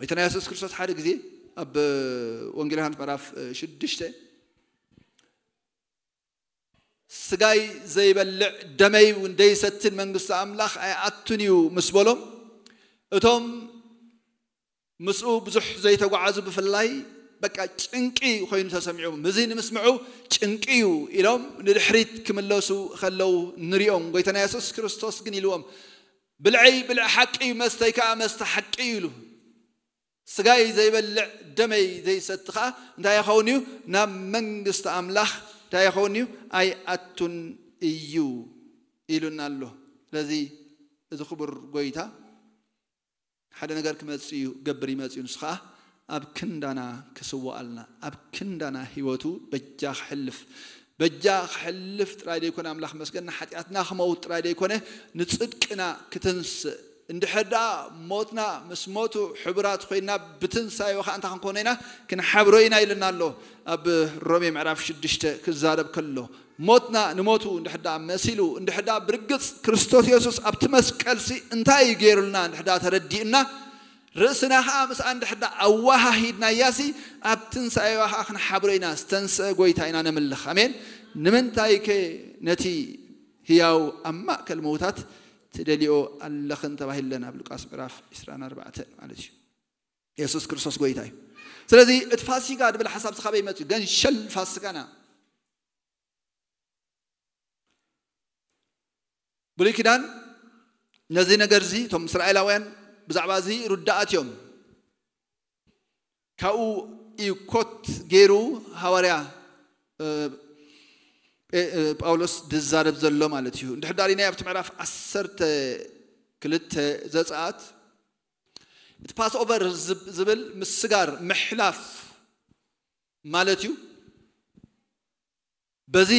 ጎይታና የሱስ ክርስቶስ ሓደ ግዜ ኣብ ወንጌል ዮሃንስ ምዕራፍ ሽዱሽተ፣ ስጋይ ዘይበልዕ ደመይ እውን ዘይሰትን መንግስቲ ኣምላኽ ኣይኣቱን እዩ ምስ በሎም፣ እቶም ምስኡ ብዙሕ ዘይተጓዓዙ ብፍላይ በቃ ጭንቂ ኮይኑ ተሰሚዑ። እዚ ንምስምዑ ጭንቂ እዩ ኢሎም ንድሕሪት ክምለሱ ከለዉ ንሪኦም። ጎይታና የሱስ ክርስቶስ ግን ኢልዎም፣ ብልዐይ ብልዒ ሓቂ እዩ፣ መስተይ ከዓ መስተ ሓቂ እዩ ኢሉ። ስጋይ ዘይበልዕ ደመይ ዘይሰቲ ከዓ እንታይ ይኸውን እዩ? ናብ መንግስቲ ኣምላኽ እንታይ ይኸውን እዩ? ኣይኣቱን እዩ ኢሉና ኣሎ። ስለዚ እዚ ክቡር ጎይታ ሓደ ነገር ክመጽእ እዩ፣ ገብር ይመጽእ እዩ። ንሱ ከዓ ኣብ ክንዳና ክስዋኣልና፣ ኣብ ክንዳና ህይወቱ በጃ ክሕልፍ፣ በጃ ክሕልፍ ጥራይ ደይኮነ፣ ኣምላኽ መስገን፣ ንሓጢኣትና ክመውት ጥራይ ደይኮነ፣ ንጽድቅና ክትንስእ። እንድሕር ደኣ ሞትና ምስ ሞቱ ሕቡራት ኮይና፣ ብትንሳኤ ከዓ እንታይ ክንኮኖ ኢና? ክንሓብሮ ኢና ኢልና ኣሎ። ኣብ ሮሜ ምዕራፍ ሽዱሽተ ክዛረብ ከሎ፣ ሞትና ንሞቱ እንድሕር ደኣ መሲሉ፣ እንድሕር ደኣ ብርግጽ ክርስቶስ የሱስ ኣብቲ መስቀልሲ እንታይ እዩ ገይሩልና እንድሕር ደኣ ተረዲእና፣ ርእስና ከዓ ምስኣ እንድሕር ደኣ ኣወሃሂድናያሲ፣ ኣብ ትንሳኤዋ ከዓ ክንሓብሮ ኢና፣ ዝተንስአ ጎይታ ኢና ነምልኽ። ኣሜን። ንምንታይከ ነቲ ህያው ኣብ ማእከል ምዉታት ትደልዮ ኣለኽን ተባሂለን ኣብ ሉቃስ ምዕራፍ ዕስራን ኣርባዕተን ማለት እዩ። የሱስ ክርስቶስ ጎይታ እዩ። ስለዚ እቲ ፋሲጋ ድብል ሓሳብ እዚ ካበይ መፅኡ? ገንሸል ፋሲጋና። ብሉይ ኪዳን ነዚ ነገር እዚ እቶም እስራኤላውያን ብዛዕባ እዚ ርዳኣት እዮም። ካብኡ እዩ ኮት ገይሩ ሃዋርያ እ፣ ጴ- እ፣ ጳውሎስ ዝዛረብ ዘሎ ማለት እዩ። እንድሕር ዳሪናይ ኣብቲ ምዕራፍ ዓሰርተ ክልተ ዘጸኣት እቲ ፓስ ኦቨር ዝብ- ዝብል ምስጋር ምሕላፍ ማለት እዩ። በዚ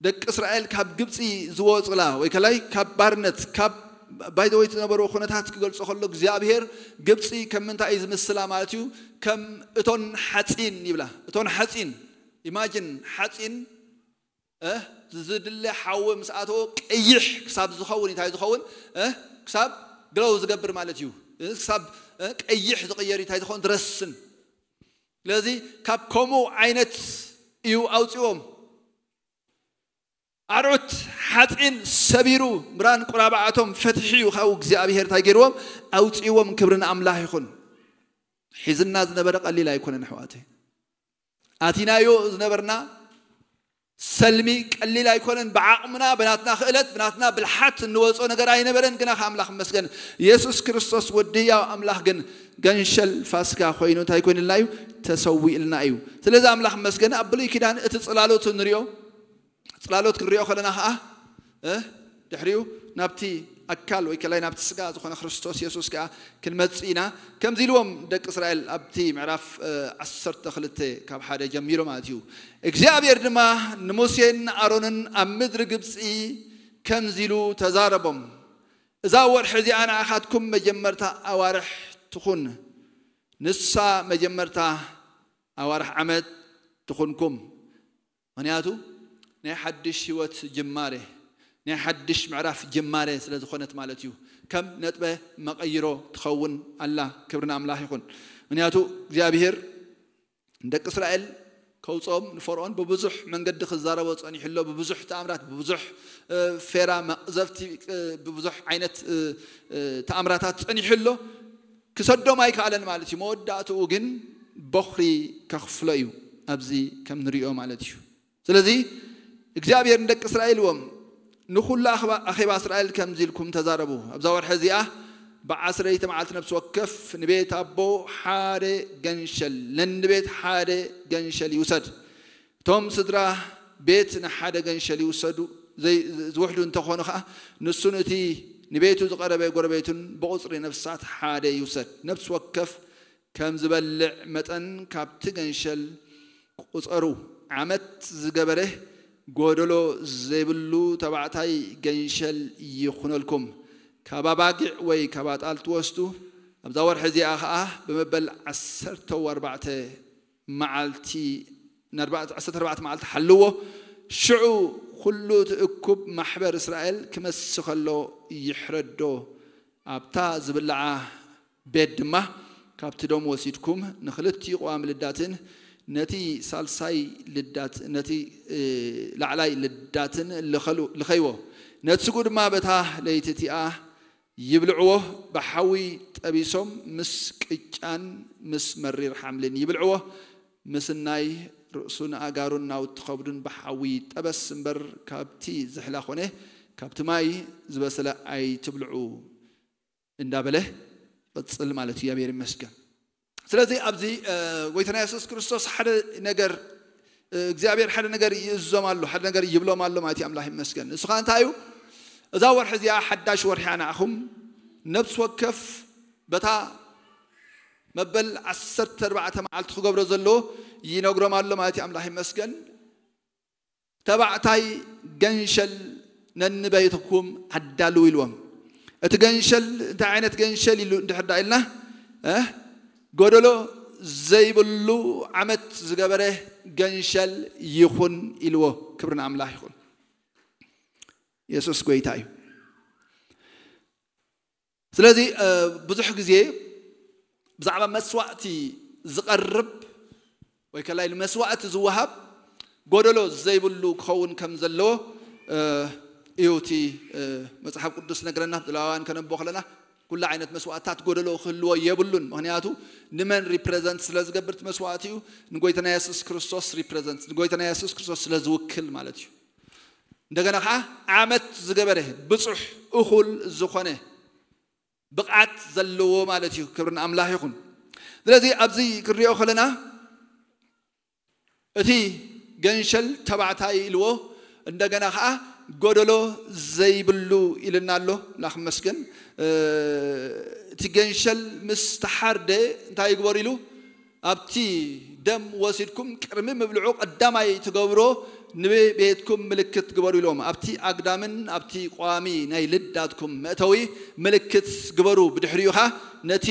ደቂ እስራኤል ካብ ግብፂ ዝወፅላ ወይ ከላይ ካብ ባርነት ካብ ባይደወይ ዝነበሩ ኩነታት ክገልጾ ከሎ እግዚኣብሔር ግብፂ ከም ምንታይ እዩ ዝምስላ ማለት እዩ? ከም እቶን ሓፂን ይብላ። እቶን ሓፂን ኢማጅን ሓፂን እ ዝድለ ሓዊ ምስ ኣተዎ ቀይሕ ክሳብ ዝኸውን እንታይ ዝኸውን እ ክሳብ ግለው ዝገብር ማለት እዩ። እ ክሳብ እ ቀይሕ ዝቕየር እንታይ ዝኸውን ዝረስን። ስለዚ ካብ ከምኡ ዓይነት እዩ ኣውፅዎም። ኣርዑት ሓፂን ሰቢሩ ምራን ቁራባዓቶም ፈትሒኡ ካብኡ እግዚኣብሔር እንታይ ገይርዎም ኣውፅዎም። ክብሪ ንኣምላኽ ይኹን። ሒዝና ዝነበረ ቀሊል ኣይኮነን ኣሕዋተይ። ኣቲናዮ ዝነበርና ሰልሚ ቀሊል ኣይኮነን። ብዓቕምና ብናትና ክእለት ብናትና ብልሓት እንወፅኦ ነገር ኣይነበረን። ግና ከኣምላኽ መስገን የሱስ ክርስቶስ ወዲ ያው ኣምላኽ ግን ገንሸል ፋስካ ኮይኑ እንታይ ኮይኑልና እዩ? ተሰዊእልና እዩ። ስለዚ ኣምላኽ መስገን ኣብ ብሉይ ኪዳን እቲ ፅላሎት ንሪኦ። ፅላሎት ክንሪኦ ከለና ከዓ እ ድሕሪኡ ናብቲ ኣካል ወይ ከላይ ናብቲ ስጋ ዝኾነ ክርስቶስ የሱስ ከዓ ክንመፅእ ኢና። ከምዚ ኢልዎም ደቂ እስራኤል ኣብቲ ምዕራፍ እ፣ ዓሰርተ ክልተ ካብ ሓደ ጀሚሩ ማለት እዩ። እግዚኣብሔር ድማ ንሙሴን ኣሮንን ኣብ ምድሪ ግብፂ ከምዚ ኢሉ ተዛረቦም፣ እዛ ወርሒ እዚኣ ንኣኻትኩም መጀመርታ ኣዋርሕ ትኹን፣ ንሳ መጀመርታ ኣዋርሕ ዓመት ትኹንኩም። ምክንያቱ ናይ ሓድሽ ህይወት ጅማሬ ናይ ሓድሽ ምዕራፍ ጅማሬ ስለ ዝኾነት ማለት እዩ። ከም ነጥበ መቐይሮ ትኸውን ኣላ። ክብሪ ንኣምላኽ ይኹን። ምክንያቱ እግዚኣብሔር ንደቂ እስራኤል ከውፅኦም ንፈርኦን ብብዙሕ መንገዲ ክዛረቦ ፀኒሑ ኣሎ። ብብዙሕ ተኣምራት ብብዙሕ እ፣ ፌራ መቕዘፍቲ እ፣ ብብዙሕ ዓይነት እ፣ እ፣ ተኣምራታት ፀኒሑ ኣሎ። ክሰዶም ኣይከኣለን ማለት እዩ። መወዳእትኡ ግን በኹሪ ከኽፍሎ እዩ። ኣብዚ ከም ንሪኦ ማለት እዩ። ስለዚ እግዚኣብሔር ንደቂ እስራኤል እዎም ንኹሉ ኣኽባ- ኣኼባ እስራኤል ከምዚ ኢልኩም ተዛረቡ፣ ኣብዛ ወርሒ እዚኣ ብዓስረይቲ መዓልቲ ነፍሲ ወከፍ ንቤት ኣቦ ሓደ ገንሸል ነንቤት ሓደ ገንሸል ይውሰድ። እቶም ስድራ ቤት ንሓደ ገንሸል ይውሰዱ። ዘይ- ዝውሕዱ እንተኾኑ ከዓ ንሱን እቲ ንቤቱ ዝቐረበ ጎረቤቱን ብቑፅሪ ነፍሳት ሓደ ይውሰድ። ነፍሲ ወከፍ ከም ዝበልዕ መጠን ካብቲ ገንሸል ቁፀሩ። ዓመት ዝገበረ ጎደሎ ዘይብሉ ተባዕታይ ገንሸል ይኹነልኩም። ካብ ኣባጊዕ ወይ ካብ ኣጣል ትወስዱ። ኣብዛ ወርሒ እዚኣ ኸዓ ብመበል ዓሰርተ ኣርባዕተ መዓልቲ ንኣርባዕተ ዓሰርተ ኣርባዕተ መዓልቲ ሓልዎ። ሽዑ ኩሉ እቲ እኩብ ማሕበር እስራኤል ክመሲ ከሎ ይሕረዶ። ኣብታ ዝብልዓ ቤት ድማ ካብቲ ደም ወሲድኩም ንኽልቲኡ ቅዋም ልዳትን ነቲ ሳልሳይ ልዳት ነቲ እ፣ ላዕላይ ልዳትን ልኸሉ- ልኸይዎ። ነቲ ስጉ ድማ በታ ለይቲ እቲኣ ይብልዕዎ፣ ብሓዊ ጠቢሶም ምስ ቅጫን ምስ መሪር ሓምልን ይብልዕዎ። ምስናይ ርእሱን ኣእጋሩን ናውቲ ከብዱን ብሓዊ ይጠበስ እምበር፣ ካብቲ ዝሕላ ኮነ ካብቲ ማይ ዝበሰለ ኣይትብልዑ እንዳበለ ይቕጽል ማለት እዩ። እግዚኣብሔር ይመስገን። ስለዚ ኣብዚ እ፣ ጎይታና የሱስ ክርስቶስ ሓደ ነገር እ፣ እግዚኣብሔር ሓደ ነገር ይእዞም ኣሎ፣ ሓደ ነገር ይብሎም ኣሎ ማለት እዩ። ኣምላኽ ይመስገን። ንሱ ኸዓ እንታይ እዩ? እዛ ወርሒ እዚኣ ሓዳሽ ወርሒ እያ ንዓኹም። ነብሲ ወከፍ በታ መበል ዓሰርተ ኣርባዕተ መዓልቲ ክገብሮ ዘለዎ ይነግሮም ኣሎ ማለት እዩ። ኣምላኽ ይመስገን። ተባዕታይ ገንሸል ነንበይትኩም ኣዳልው ኢልዎም። እቲ ገንሸል እንታይ ዓይነት ገንሸል ኢሉ እንድሕር ዳ ኢልና እ? ጎደሎ ዘይብሉ ዓመት ዝገበረ ገንሸል ይኹን ኢልዎ። ክብሪ ንኣምላኽ ይኹን። የሱስ ጎይታ እዩ። ስለዚ እ፣ ብዙሕ ግዜ ብዛዕባ መስዋእቲ ዝቐርብ ወይ ከላይ ንመስዋእቲ ዝወሃብ ጎደሎ ዘይብሉ ክኸውን ከም ዘለዎ እ፣ እዩ እቲ እ፣ መጽሓፍ ቅዱስ ነግረና። ዘሌዋውያን ከነንብቦ ከለና ኩሉ ዓይነት መስዋእትታት ጎደሎ ክህልዎ የብሉን። ምክንያቱ ንመን ሪፕሬዘንት ስለ ዝገብር እቲ መስዋእቲ እዩ? ንጎይታና የሱስ ክርስቶስ ሪፕሬዘንት፣ ንጎይታና የሱስ ክርስቶስ ስለ ዝውክል ማለት እዩ። እንደገና ከዓ ዓመት ዝገበረ ብፁሕ እኹል ዝኾነ ብቕዓት ዘለዎ ማለት እዩ። ክብሪ ንኣምላኽ ይኹን። ስለዚ ኣብዚ ክንሪኦ ከለና እቲ ገንሸል ተባዕታይ ኢልዎ፣ እንደገና ከዓ ጎደሎ ዘይብሉ ኢልና ኣሎ። ኣምላኽ ይመስገን። እ፣ እቲ ገንሸል ምስ ተሓርደ እንታይ ይግበሩ ኢሉ? ኣብቲ ደም ወሲድኩም ቅድሚ ምብልዑ ቀዳማይ ትገብሮ ንቤትኩም ምልክት ግበሩ ኢሎም። ኣብቲ ኣግዳምን ኣብቲ ቋሚ ናይ ልዳትኩም መእተዊ ምልክት ግበሩ። ብድሕሪኡ ኸዓ ነቲ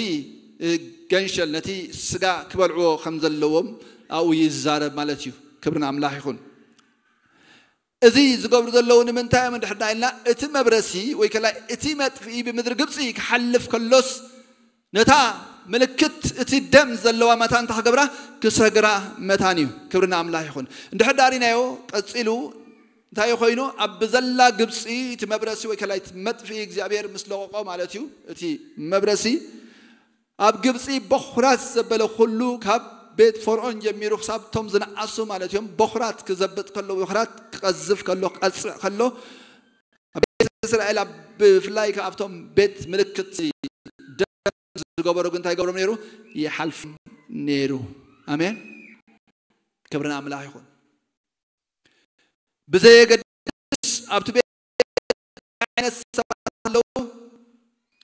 እ፣ ገንሸል ነቲ ስጋ ክበልዕዎ ከም ዘለዎም ኣብኡ ይዛረብ ማለት እዩ። ክብሪ ንኣምላኽ ይኹን። እዚ ዝገብሩ ዘለዉ ንምንታይ እዮም እንድሕር ዳ ኢልና፣ እቲ መብረሲ ወይ ከላይ እቲ መጥፍኢ ብምድሪ ግብፂ ክሓልፍ ከሎስ ነታ ምልክት እቲ ደም ዘለዋ መታን እንታይ ክገብራ? ክሰግራ መታን እዩ። ክብሪ ንኣምላኽ ይኹን። እንድሕር ዳ ሪናዮ ቀፂሉ እንታይ ኮይኑ? ኣብ ብዘላ ግብፂ እቲ መብረሲ ወይ ከላይ እቲ መጥፍኢ እግዚኣብሔር ምስ ለቐቆ ማለት እዩ። እቲ መብረሲ ኣብ ግብፂ በኹራት ዘበለ ኩሉ ካብ ቤት ፈርዖን ጀሚሩ ክሳብ እቶም ዝነኣሱ ማለት እዮም። በኹራት ክዘብጥ ከሎ፣ በኹራት ክቐዝፍ ከሎ፣ ክቐፅዕ ከሎ፣ ኣብ ቤት እስራኤል ኣብ ብፍላይ ካብቶም ቤት ምልክት ደም ዝገበሩ ግን እንታይ ይገብሮም ነይሩ? ይሓልፎም ነይሩ። ኣሜን። ክብሪ ንኣምላኽ ይኹን። ብዘየገድስ ኣብቲ ቤት እንታይ ዓይነት ሰባት ኣለዉ፣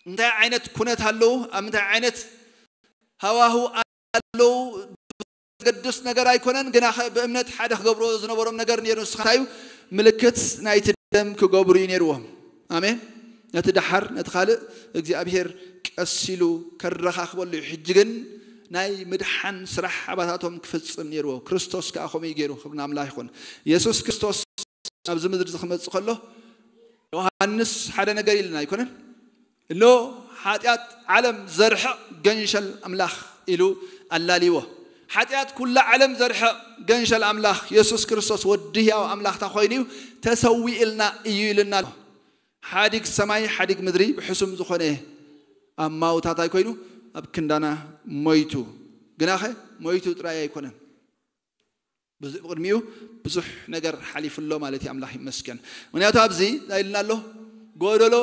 እንታይ ዓይነት ኩነት ኣለዉ፣ ኣብ እንታይ ዓይነት ሃዋሁ ኣለዉ፣ ዘገድስ ነገር ኣይኮነን። ግና ኸ ብእምነት ሓደ ክገብርዎ ዝነበሮም ነገር ነይሩ። ንስኻ እንታይ እዩ? ምልክት ናይቲ ደም ክገብሩ እዩ ነይርዎም። ኣሜን። ነቲ ደሓር ነቲ ካልእ እግዚኣብሔር ቀስ ኢሉ ከረኻኽበሉ እዩ። ሕጂ ግን ናይ ምድሓን ስራሕ ኣባታቶም ክፍጽም ነይርዎ። ክርስቶስ ከኣ ከምኡ እዩ ገይሩ። ክብሪ ንኣምላኽ ይኹን። የሱስ ክርስቶስ ኣብዚ ምድሪ እዚ ክመጽእ ከሎ ዮሃንስ ሓደ ነገር ኢልና ኣይኮነን? እነሆ ሓጢኣት ዓለም ዘርሕቕ ገንሸል ኣምላኽ ኢሉ ኣላልይዎ። ሓጢኣት ኩላ ዓለም ዘርሕቕ ገንሸል ኣምላኽ የሱስ ክርስቶስ ወዲ ህያው ኣምላኽ እንታይ ኮይኑ እዩ? ተሰዊእልና እዩ ኢልና ኣሎ። ሓዲግ ሰማይ ሓዲግ ምድሪ ብሕሱም ዝኾነ ኣማውታት ኣይኮይኑ ኣብ ክንዳና ሞይቱ። ግናኸ ሞይቱ ጥራይ ኣይኮነን። ብዙ- ብቕድሚኡ ብዙሕ ነገር ሓሊፉ ኣሎ ማለት እዩ። ኣምላኽ ይመስገን። ምክንያቱ ኣብዚ እንታይ ኢልና ኣሎ? ጎደሎ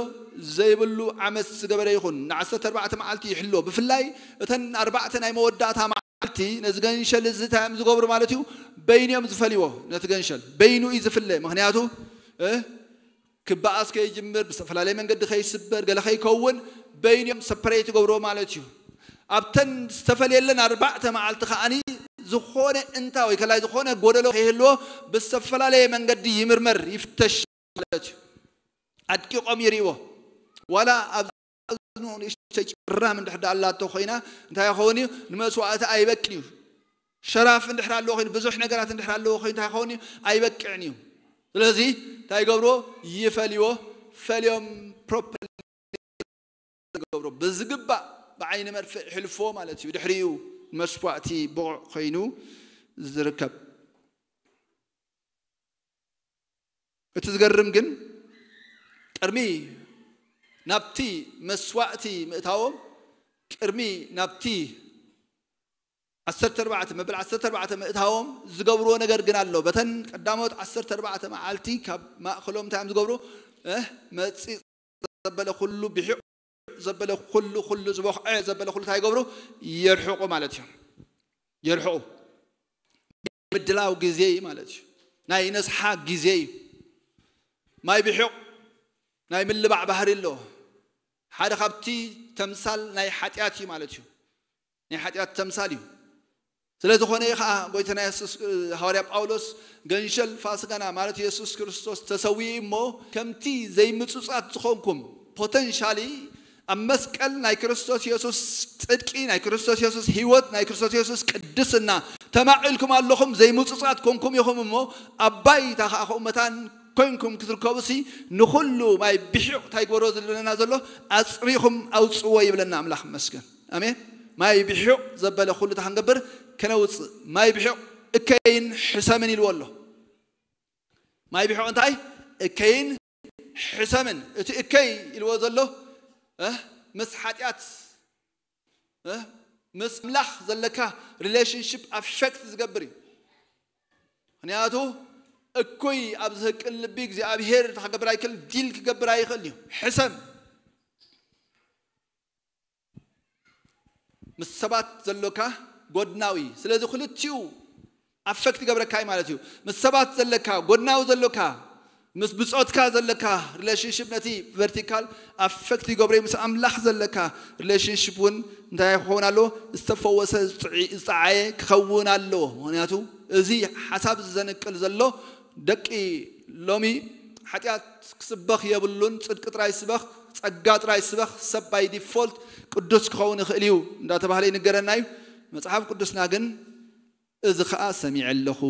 ዘይብሉ ዓመት ዝገበረ ይኹን ንዓሰርተ ኣርባዕተ መዓልቲ ይሕልዎ። ብፍላይ እተን ኣርባዕተ ናይ መወዳእታ መዓልቲ ነዚ ገንሸል እዚ እንታይ እዮም ዝገብሩ ማለት እዩ? በይኑ እዮም ዝፈልይዎ። ነቲ ገንሸል በይኑ እዩ ዝፍለ። ምክንያቱ እ፣ ክበኣስ ከይጅምር፣ ብዝተፈላለየ መንገዲ ከይስበር፣ ገለ ከይከውን በይኑ እዮም ሰፐሬት ይገብርዎ ማለት እዩ። ኣብተን ዝተፈልየለን ኣርባዕተ መዓልቲ ከዓኒ ዝኾነ እንታ ወይ ከላይ ዝኾነ ጎደሎ ከይህልዎ ብዝተፈላለየ መንገዲ ይምርመር፣ ይፍተሽ ማለት እዩ። ኣድቂቖም ይርእይዎ። ዋላ ኣብ እዝኑ ንእሽተይ ጭራም እንድሕር ዳ ኣላቶ ኮይና እንታይ ይኸውን እዩ? ንመስዋእቲ ኣይበቅን እዩ። ሸራፍ እንድሕር ኣለዎ ኮይኑ፣ ብዙሕ ነገራት እንድሕር ኣለዎ ኮይኑ እንታይ ይኸውን እዩ? ኣይበቅዕን እዩ። ስለዚ እንታይ ይገብርዎ? ይፈልይዎ። ፈልዮም ፕሮፐር ይገብሮ ብዝግባእ ብዓይኒ መርፍእ ሕልፎ ማለት እዩ። ድሕሪኡ መስዋእቲ ብቑዕ ኮይኑ ዝርከብ። እቲ ዝገርም ግን ቅድሚ ናብቲ መስዋእቲ ምእታዎም ቅድሚ ናብቲ ዓሰርተ ኣርባዕተ መበል ዓሰርተ ኣርባዕተ ምእታዎም ዝገብርዎ ነገር ግን ኣሎ። በተን ቀዳሞት ዓሰርተ ኣርባዕተ መዓልቲ ካብ ማእኸሎም እንታይ እዮም ዝገብሩ? መፂ ዘበለ ኩሉ ብሒቕ ዘበለ ኩሉ ኩሉ ዝበኽዐ ዘበለ ኩሉ እንታይ ይገብሩ? የርሕቑ ማለት እዩ። የርሕቑ ምድላው ግዜ እዩ ማለት እዩ። ናይ ነስሓ ግዜ እዩ። ማይ ብሒቕ ናይ ምልባዕ ባህሪ ኣለዎ። ሓደ ካብቲ ተምሳል ናይ ሓጢኣት እዩ ማለት እዩ። ናይ ሓጢኣት ተምሳል እዩ። ስለ ዝኾነ እዩ ከዓ ጎይታና የሱስ፣ ሃዋርያ ጳውሎስ ገንሸል ፋስጋና ማለት የሱስ ክርስቶስ ተሰዊኡ እሞ ከምቲ ዘይምጹጻት ዝኾንኩም ፖተንሻሊ ኣብ መስቀል ናይ ክርስቶስ የሱስ ጽድቂ፣ ናይ ክርስቶስ የሱስ ህይወት፣ ናይ ክርስቶስ የሱስ ቅድስና ተማቒልኩም ኣለኹም። ዘይምጹጻት ኮንኩም ኢኹም እሞ ኣብ ባይታ ከዓ ከምኡ መታን ኮይንኩም ክትርከቡ ሲ ንኹሉ ማይ ብሒቕ እንታይ ግበሮ ዝብለና ዘሎ ኣፅሪኹም ኣውፅዎ ይብለና ኣምላኽ መስገን። ኣሜን። ማይ ብሒቕ ዘበለ ኩሉ እንታይ ክንገብር ከነውፅእ። ማይ ብሒቕ እከይን ሕሰምን ኢልዎ ኣሎ። ማይ ብሒቕ እንታይ እከይን ሕሰምን። እቲ እከይ ኢልዎ ዘሎ እ ምስ ሓጢኣት እ ምስ ኣምላኽ ዘለካ ሪሌሽንሽፕ ኣፌክት ዝገብር እዩ። ምክንያቱ እኩይ ኣብ ዝህቅን ልቢ እግዚኣብሔር ክገብር ኣይክእል፣ ዲል ክገብር ኣይኽእል እዩ። ሕሰም ምስ ሰባት ዘሎካ ጎድናዊ። ስለዚ ክልቲኡ ኣፌክት ይገብረካ እዩ ማለት እዩ። ምስ ሰባት ዘለካ ጎድናዊ ዘሎካ ምስ ብጾትካ ዘለካ ሪሌሽንሽፕ ነቲ ቨርቲካል ኣፌክት ይገብሮ እዩ። ምስ ኣምላኽ ዘለካ ሪሌሽንሽፕ እውን እንታይ ክኸውን ኣለዎ? ዝተፈወሰ ዝጥዒ- ዝጠዓየ ክኸውን ኣለዎ። ምክንያቱ እዚ ሓሳብ ዘንቅል ዘሎ ደቂ ሎሚ ሓጢኣት ክስበኽ የብሉን፣ ጽድቂ ጥራይ ስበኽ፣ ጸጋ ጥራይ ስበኽ፣ ሰብ ባይ ዲፎልት ቅዱስ ክኸውን ይኽእል እዩ እንዳተባህለ ይንገረና እዩ። መጽሓፍ ቅዱስና ግን እዚ ኸኣ ሰሚዐ ኣለኹ፣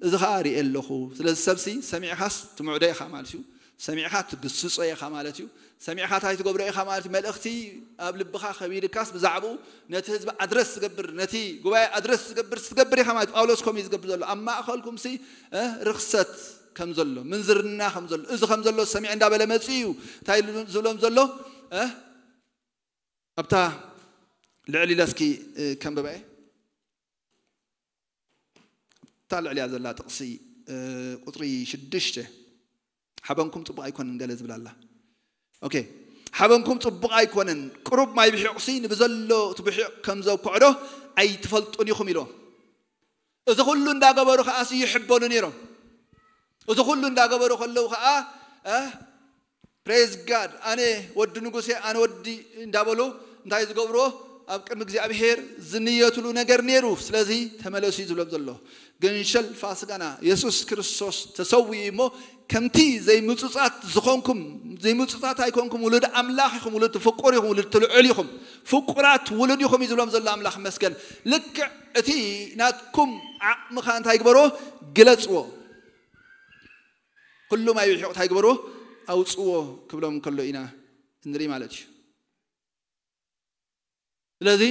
እዚ ኸኣ ርእየ ኣለኹ። ስለዚ ሰብሲ ሰሚዕኻስ ትምዕዶ ኢኻ ማለት እዩ። ሰሚዕኻ ትግስጾ ኢኻ ማለት እዩ። ሰሚዕኻ እንታይ ትገብሮ ኢኻ ማለት እዩ። መልእኽቲ ኣብ ልብኻ ከቢድካስ ብዛዕባኡ ነቲ ህዝቢ ኣድረስ ዝገብር፣ ነቲ ጉባኤ ኣድረስ ዝገብር ትገብር ኢኻ ማለት እዩ። ጳውሎስ ከምኡ እዩ ዝገብር ዘሎ። ኣብ ማእኸልኩምሲ እ፣ ርኽሰት ከም ዘሎ፣ ምንዝርና ከም ዘሎ፣ እዚ ከም ዘሎ ሰሚዐ እንዳበለ መጺኡ እዩ። እንታይ ኢሉ ዝብሎም ዘሎ? እ፣ ኣብታ ልዕል ኢለ እስኪ፣ እ፣ ከንብባ እየ። እታ ልዕልያ ዘላ ጥቕሲ፣ እ፣ ቁጽሪ ሽዱሽተ፣ ሓበንኩም ጽቡቕ ኣይኮነን ገለ ዝብል ኣላ። ኦኬ፣ ሓበንኩም ጽቡቕ ኣይኮነን፣ ቅሩብ ማይ ብሒቑሲ ንብዘሎ እቲ ብሒቕ ከም ዘብክዖ ዶ ኣይትፈልጡን ኢኹም ኢልዎም። እዚ ኩሉ እንዳገበሩ ከኣ ይሕበኑ ነይሮም። እዚ ኩሉ እንዳገበሩ ከለዉ ከኣ እ፣ ፕሬዝ ጋድ፣ ኣነ ወዲ ንጉሴ፣ ኣነ ወዲ እንዳበሉ እንታይ ዝገብርዎ ኣብ ቅድሚ እግዚኣብሔር ዝንየትሉ ነገር ነይሩ። ስለዚ ተመለሱ እዩ ዝብሎም ዘሎ። ግን ሸል ፋስጋና የሱስ ክርስቶስ ተሰዊኡ እሞ ከምቲ ዘይምጹጻት ዝኾንኩም፣ ዘይምጹጻት ኣይኮንኩም፣ ውሉድ ኣምላኽ ኢኹም፣ ውሉድ ፍቁር ኢኹም፣ ውሉድ ትልዑል ኢኹም፣ ፍቁራት ውሉድ ኢኹም እዩ ዝብሎም ዘሎ ኣምላኽ መስገን። ልክዕ እቲ ናትኩም ዓቕምኻ እንታይ ግበርዎ? ግለጽዎ። ኩሉ ማይ ብሒቕ እንታይ ግበርዎ? ኣውጽዎ ክብሎም ከሎ ኢና እንርኢ ማለት እዩ። ስለዚ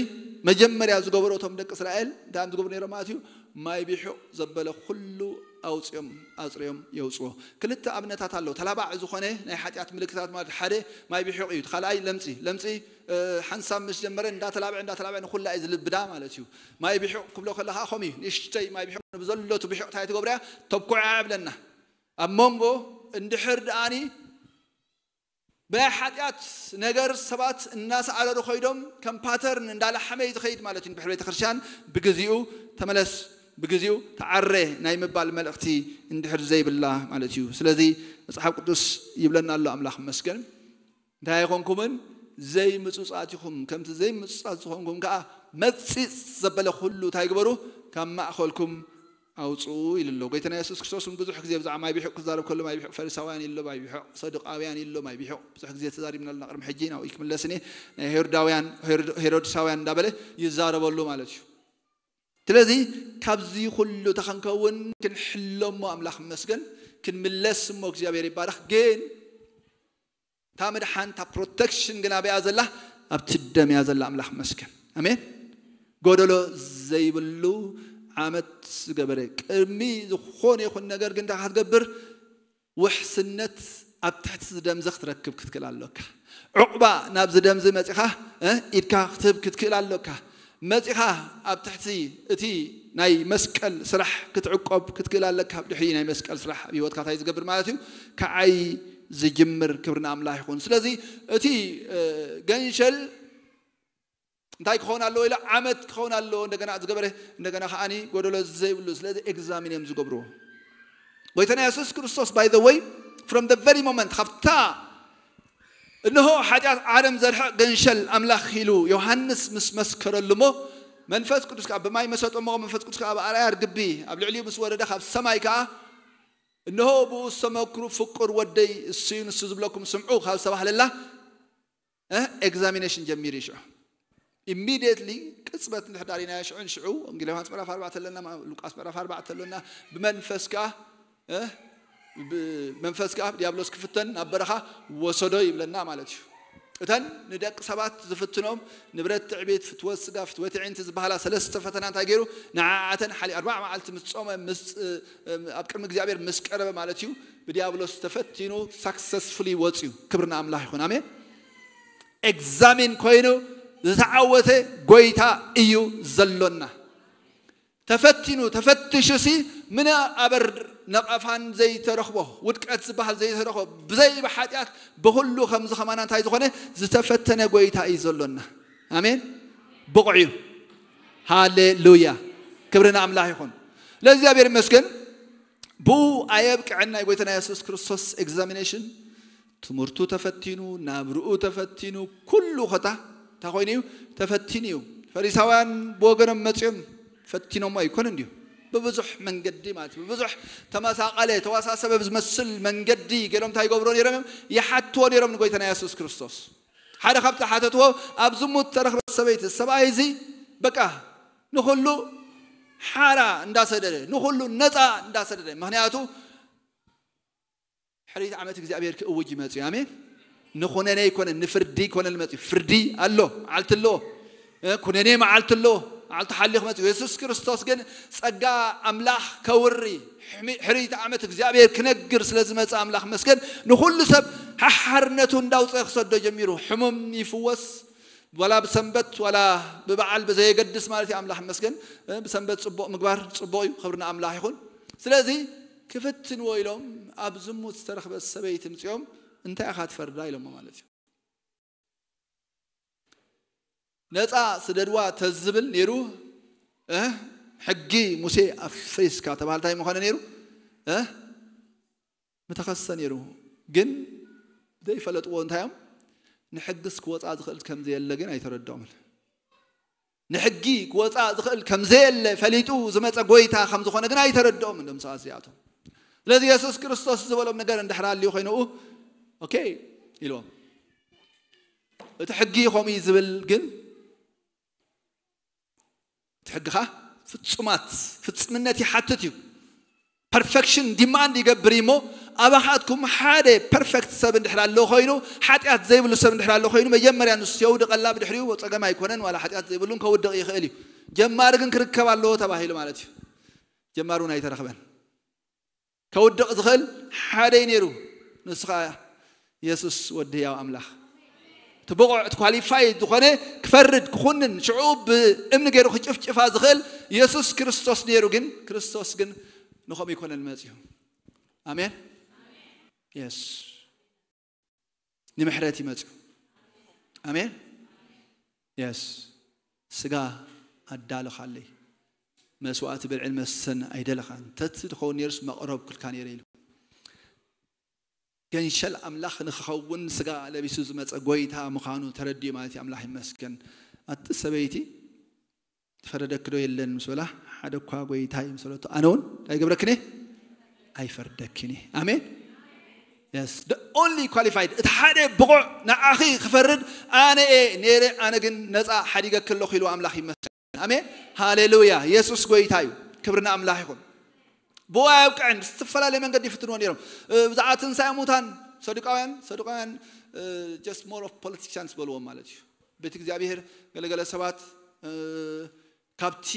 መጀመርያ ዝገበሩ እቶም ደቂ እስራኤል እንታይ እዮም ዝገብሩ ነይሮም ማለት እዩ? ማይ ብሒቕ ዘበለ ኩሉ ኣውፅኦም ኣፅርዮም የውፅዎ። ክልተ ኣብነታት ኣለዉ። ተላባዕ ዝኾነ ናይ ሓጢኣት ምልክታት ማለት ሓደ ማይ ብሒቕ እዩ። እቲ ካልኣይ ለምፂ። ለምፂ፣ እ፣ ሓንሳብ ምስ ጀመረ እንዳተላብዐ እንዳተላብዐ ንኹላ እዩ ዝልብዳ ማለት እዩ። ማይ ብሒቕ ክብሎ ከለኻ ከምኡ እዩ። ንእሽተይ ማይ ብሒቕ ንብዘሎ እቲ ብሒቕ እንታይ ትገብርያ? ተብኩዓ ብለና። ኣብ መንጎ እንድሕር ደኣኒ ብናይ ሓጢኣት ነገር ሰባት እናሰዓረሩ ኸይዶም ከም ፓተርን እንዳላሓመ እዩ ዝኸይድ ማለት እዩ። ድሕሪ ቤተ ክርስቲያን ብግዚኡ ተመለስ፣ ብግዚኡ ተዓረ ናይ ምባል መልእኽቲ እንድሕር ዘይብላ ማለት እዩ። ስለዚ መጽሓፍ ቅዱስ ይብለና ኣሎ፣ ኣምላኽ መስገን፣ እንታይ ኣይኮንኩምን ዘይምጹጻት ኢኹም፣ ከምቲ ዘይምጹጻት ዝኾንኩም ከኣ መጺጽ ዘበለ ኩሉ እንታይ ግበሩ? ካብ ማእኸልኩም ኣውፅኡ ኢሉ ኣሎ። ጎይታና የሱስ ክርስቶስ እውን ብዙሕ ግዜ ብዛዕባ ማይ ብሒቕ ክዛረብ ከሎ ማይ ብሒቕ ፈሪሳውያን ኢሉ ኣሎ፣ ማይ ብሒቕ ሰዱቃውያን ኢሉ ኣሎ፣ ማይ ብሒቕ ብዙሕ ግዜ ተዛሪብና ኣለና። ቅድሚ ሕጂ ናብኡ ክምለስን እየ። ናይ ሄሮዳውያን፣ ሄሮድ-፣ ሄሮድሳውያን እንዳበለ ይዛረበሉ ማለት እዩ። ስለዚ ካብዚ ኩሉ ተኸንከውን ክንሕሎ እሞ ኣምላኽ ይመስገን፣ ክንምለስ እሞ እግዚኣብሔር ይባረኽ። ግን እታ ምድሓን፣ እታ ፕሮቴክሽን ግን ኣበይ እያ ዘላ? ኣብቲ ደም እያ ዘላ። ኣምላኽ መስገን። ኣሜን። ጎደሎ ዘይብሉ ዓመት ዝገበረ፣ ቅድሚ ዝኾነ ይኹን ነገር ግን እንታይ ክትገብር? ውሕስነት ኣብ ትሕቲ ዝደምዚ ክትረክብ ክትክእል ኣሎካ። ዕቑባ ናብ ዝደምዚ መጺኻ፣ እ፣ ኢድካ ክትህብ ክትክእል ኣሎካ። መጺኻ ኣብ ትሕቲ እቲ ናይ መስቀል ስራሕ ክትዕቆብ ክትክእል ኣለካ። ኣብ ድሕሪ ናይ መስቀል ስራሕ ኣብ ህይወትካ እንታይ ዝገብር ማለት እዩ? ከዓይ ዝጅምር። ክብሪ ንኣምላኽ ይኹን። ስለዚ እቲ፣ እ፣ ገንሸል እንታይ ክኸውን ኣለዎ ኢለ? ዓመት ክኸውን ኣለዎ። እንደገና ዝገበረ፣ እንደገና ከዓኒ ጎደሎ ዘይብሉ። ስለዚ ኤግዛሚን እዮም ዝገብርዎ። ጎይታና የሱስ ክርስቶስ፣ by the way, from the very moment፣ ካብታ እንሆ ሓጢኣት ዓለም ዘርሕቕ ገንሸል ኣምላኽ ኢሉ ዮሃንስ ምስ መስከረሉ እሞ፣ መንፈስ ቅዱስ ከኣ ብማይ መሰጦ እሞ፣ መንፈስ ቅዱስ ከኣ ብኣርኣያ ርግቢ ኣብ ልዕሊኡ ምስ ወረደ፣ ካብ ሰማይ ከኣ፣ እንሆ ብኡ ዝተመክሩ ፍቁር ወደይ እሱ እዩ፣ ንሱ ዝብለኩም ስምዑ ካብ ዝተባህለላ፣ እ፣ ኤግዛሚኔሽን ጀሚሩ እዩ ሽዑ። ኢሚዲየትሊ፣ ቅጽበት እንድሕር ዳሪናዮ ሽዑ ንሽዑ፣ ወንጌል ዮሃንስ ምዕራፍ ኣርባዕተ ኣለና፣ ማ-፣ ሉቃስ ምዕራፍ ኣርባዕተ ኣለና፣ ብመንፈስ ከኣ፣ እ፣ ብ-፣ መንፈስ ከኣ ዲያብሎስ ክፍተን ናብ በረኻ ወሰዶ ይብለና ማለት እዩ። እተን ንደቂ ሰባት ዝፍትኖም ንብረት ትዕቢት፣ ፍትወት ስጋ፣ ፍትወት ኣዒንቲ ዝበሃላ ሰለስተ ፈተና እንታይ ገይሩ? ንዓኣተን ሓሊ ኣርባዓ መዓልቲ ምስ ጾመ፣ ምስ፣ እ፣ ኣብ ቅድሚ እግዚኣብሔር ምስ ቀረበ ማለት እዩ፣ ብዲያብሎስ ተፈቲኑ ሳክሰስፉሊ ወጽዩ። ክብሪ ንኣምላኽ ይኹን። ኣሜን። ኤግዛሚን ኮይኑ ዝተዓወተ ጎይታ እዩ ዘሎና። ተፈቲኑ፣ ተፈትሹ ሲ ምነ ኣበር ነቐፋን ዘይተረኽቦ፣ ውድቀት ዝበሃል ዘይተረኽቦ፣ ብዘይ ብሓጢኣት ብኹሉ ከምዚ ከማና እንታይ ዝኾነ ዝተፈተነ ጎይታ እዩ ዘሎና። ኣሜን። ብቑዕ እዩ። ሃሌሉያ። ክብሪ ንኣምላኽ ይኹን። ለእግዚኣብሔር ይመስገን። ብኡ ኣየብቅዐን ናይ ጎይታና የሱስ ክርስቶስ ኤግዛሚኔሽን። ትምህርቱ ተፈቲኑ፣ ናብርኡ ተፈቲኑ፣ ኩሉ ኸታ እንታይ ኮይኑ እዩ? ተፈቲኑ እዩ። ፈሪሳውያን ብወገኖም መጺኦም ፈቲኖሞ ኣይኮነን ድዩ? ብብዙሕ መንገዲ ማለት እዩ። ብብዙሕ ተመሳቐለ፣ ተወሳሰበ ብዝመስል መንገዲ ገይሮም እንታይ ይገብርዎ ነይሮም እዮም? ይሓትዎ ነይሮም ንጎይታና የሱስ ክርስቶስ። ሓደ ካብቲ ሓተትዎ፣ ኣብ ዝሙት ተረኽበት ሰበይቲ፣ ሰብኣይ እዚ በቃ ንኹሉ ሓራ እንዳሰደደ፣ ንኹሉ ነፃ እንዳሰደደ። ምኽንያቱ ሕሪት ዓመት እግዚኣብሔር ክእውጅ ይመጽእ እዩ። ኣሜን። ንኹነኔ ይኮነን፣ ንፍርዲ ይኮነን መጽእ። ፍርዲ ኣሎ፣ መዓልቲ ኣሎ። እ፣ ኩነኔ መዓልቲ ኣሎ። መዓልቲ ሓልዩ ክመጽእ። የሱስ ክርስቶስ ግን ጸጋ ኣምላኽ ከውሪ፣ ሕሚ-፣ ሕሪት ዓመት እግዚኣብሔር ክነግር ስለ ዝመጽእ ኣምላኽ መስገን፣ ንኹሉ ሰብ ሓሓርነቱ እንዳውጸ ክሰዶ ጀሚሩ። ሕሙም ይፍወስ፣ ዋላ ብሰንበት ዋላ ብበዓል ብዘየገድስ ማለት እዩ። ኣምላኽ መስገን። እ፣ ብሰንበት ጽቡቕ ምግባር ጽቡቕ እዩ። ክብሪ ንኣምላኽ ይኹን። ስለዚ ክፍትንዎ ኢሎም ኣብ ዝሙት ዝተረኽበት ሰበይቲ ምጽኦም እንታይ ኢኻ ትፈርዳ ኢሎሞ ማለት እዩ። ነፃ ስደድዋ ተዝብል ነይሩ፣ እ፣ ሕጊ ሙሴ ኣፍሪስካ ተባህልታይ ምኾነ ነይሩ፣ እ፣ ምተኸሰ ነይሩ። ግን ዘይፈለጥዎ እንታይ እዮም? ንሕግስ ክወፃ ዝኽእል ከም ዘየለ ግን ኣይተረድኦምን። ንሕጊ ክወፃ ዝኽእል ከም ዘየለ ፈሊጡ ዝመፀ ጎይታ ከም ዝኾነ ግን ኣይተረድኦምን እዞም ሰባት እዚኣቶም። ስለዚ የሱስ ክርስቶስ ዝበሎም ነገር እንድሕር ኣልዩ ኮይንኡ፣ ኦኬ ኢልዎም። እቲ ሕጊ ከምኡ እዩ ዝብል ግን እቲ ሕጊኻ ፍጹማት፣ ፍጽምነት ይሓትት እዩ። ፐርፌክሽን ዲማንድ ይገብር እዩ እሞ፣ ኣባኻትኩም ሓደ ፐርፌክት ሰብ እንድሕር ኣሎ ኮይኑ፣ ሓጢኣት ዘይብሉ ሰብ እንድሕር ኣሎ ኮይኑ፣ መጀመርያ ንሱ የውድቐላ፣ ብድሕሪኡ ጸገም ኣይኮነን፣ ዋላ ሓጢኣት ዘይብሉን ከውድቕ ይኽእል እዩ። ጀማሪ ግን ክርከብ ኣለዎ ተባሂሉ ማለት እዩ። ጀማሪ እውን ኣይተረኽበን። ከውድቕ ዝኽእል ሓደ እዩ ነይሩ። ንሱ ኸዓ የሱስ ወዲ ህያው ኣምላኽ። እቲ ብቑዕ፣ እቲ ኳሊፋይድ ዝኾነ ክፈርድ፣ ክኹንን፣ ሽዑ ብእምኒ ገይሩ ክጭፍጭፋ ዝኽእል የሱስ ክርስቶስ ነይሩ። ግን ክርስቶስ ግን ንኸምኡ ይኮነን መጺኡ። ኣሜን። የስ። ንምሕረት ይመጽኡ። ኣሜን። የስ። ስጋ ኣዳለኻለይ፣ መስዋዕቲ ብልዕን መስተን ኣይደለኻን። እንተቲ ትኸውን ነይሩስ መቕረብኩልካ ነይረ ኢሉ። ገንሸል ኣምላኽ ንኽኸውን ስጋ ለቢሱ ዝመጸ ጎይታ ምዃኑ ተረዲኡ ማለት እዩ። ኣምላኽ ይመስገን። ኣቲ ሰበይቲ፣ "ትፈረደኪ ዶ የለን?" ምስ በላ፣ "ሓደ እኳ ጎይታይ" ምስ በለቶ፣ "ኣነ እውን እንታይ ይገብረክን እየ? ኣይፈርደክን እየ።" ኣሜን። Yes, the only qualified፣ እቲ ሓደ ብቑዕ ንዓኺ ክፈርድ ኣነ እየ ነይረ፣ ኣነ ግን ነፃ ሓዲገኪ ኣለኹ ኢሉ ኣምላኽ ይመስገን። ኣሜን፣ ሃሌሉያ። የሱስ ጎይታ እዩ። ክብሪ ንኣምላኽ ይኹን። ብኡ ኣየብቅዕን፣ ብዝተፈላለየ መንገዲ ይፍትንዎ ነይሮም። እ፣ ብዛዕባ ትንሳኤ ሙታን ሰዱቃውያን፣ ሰዱቃውያን፣ እ፣ just more of politicians በልዎም ማለት እዩ። ቤት እግዚኣብሔር ገለገለ ሰባት ካብቲ